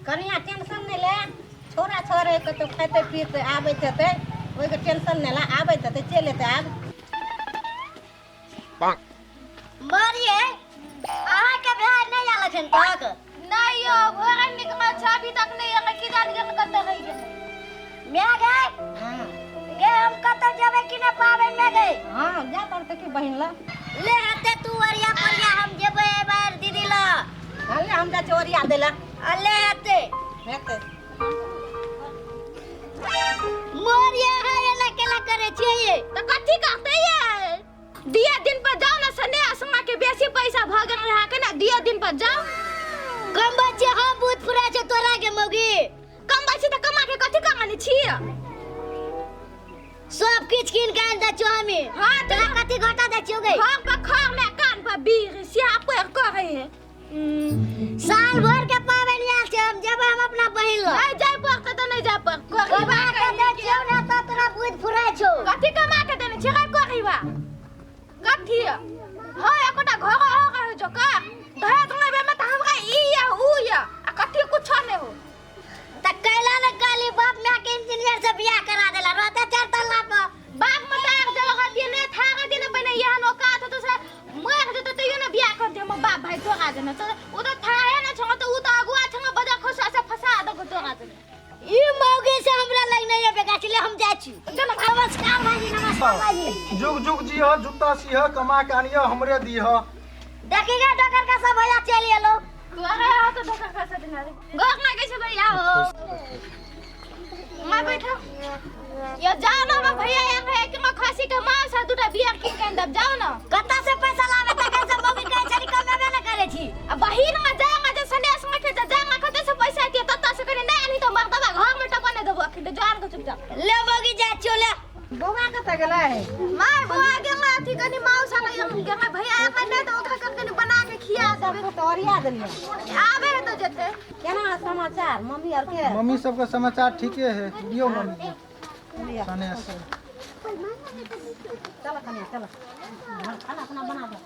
कनिया टेंशन नहि ले, छोरा छोरे कतौ खाइते पीते आबैत हेतै, ओहिके टेंशन नहि ले, आबैत हेतै, चलि एतै आब। मरिए अहाँके भाय नहि आयल अखन तक? नहीं यो, भोरे निकलल छै, अभी तक नहीं एलै, की जान गेल कतऽ रहि गेलै। माय गै। हाँ। गे, हम कतऽ जेबै कि नहि पाबनि मे गै? हाँ, जा पड़तै की बहिन लग। ले हेतै तू ओरिया पोरिया, हम जेबै एहि बेर दीदी लग। हले, हम जाइ छी ओरिया दै लए। आ ले हेतै। हेतै। मोरिया है, एना केला करै छियै? तऽ कथी कहतै ये? दिया दिन पर जाओ ना, सने असमा के बेसी पैसा भ गेल रहा के ना, दिया दिन पर जाओ। कमबै छियै हम, भूत फुरा छै तोरा के मौगी। कमबै छी तऽ कमा के कथी कमाने छी? सब किछ कीन के आनि दै छियौ हमी। हाँ, तोरा कथी घाटा दै छियौ गै? घर पर खर में कान पर बीर सिया पैर करे है। साल भर के पाबनि आयल छै, हम जेबै हम अपना बहिन लग। नहीं जाय पड़तै तऽ नहीं जाय पड़ कमा के दै छियौ ने तऽ तोरा बुद्धि फुराइ छौ। कथी कमा के देने छियै करीबा? कथी हाँ, एकोटा घर हो रहे जो का दहेज में में तऽ हमरा ई या ऊ या आ कथी कुछो नहीं हो। तऽ कैला ने कहली, बाप माय के इंजीनियर से बियाह करा देला रहते चार तल्ला पर। बाप में तार जगह दिए ने थारा दिए ने, पहिने यहाँ औकात होतो से मर जेतो तैयो ने बियाह कर दे हमर बाप भाई तोरा जने। तो उ तो थाहे ने छौ, तो उ तो अगुआ छौ, बजा खोसा से फंसा दको तोरा जने। ई मौगी से हमरा लग नहीं आबे गाछ ले, हम जाइ छी। नमस्कार भाईजी, नमस्कार भाईजी। जुग जुग जी ह, जूता सिह, कमा के आनिह, हमरे दीह। देखी गे, डॉक्टर का सब भैया चलि एलो। तोरे हाथ तो धोखा खा सकते ना रे। गोर लागे छै भैया हो। मां बैठो। यो जाओ ना हमर भैया यहाँ है कि मां खसी के मांस आ दूटा बियर कीन के आनि देब, जाओ ना। कतऽ से पैसा लाबे तखन से मम्मी कहै छली कमेबे ने करै छी। आ बहिन में जा में जे सनेस में के जा में कतऽ से पैसा एतियै ततऽ से कनि नहि आनी तऽ मर्दबा घर में टपा नहि देबो अखन, जान के चुपचाप। ले मौगी, जाइ छियौ ले। बौआ कतऽ गेलै? मार बौआ गेलै अथी कनि माउस आनै गेलै भैया एखन नहि तऽ ओकरा कनि कनि बना के खिया देबै। सबके तऽ ओरिया देलियै। आबे है तऽ जेतै। केना है समाचार मम्मी आर के? मम्मी सबके समाचार ठीके है। दियौ मम्मी के लिअ। सनेस। चलो कनिया, चलो खाना अपना बना दो।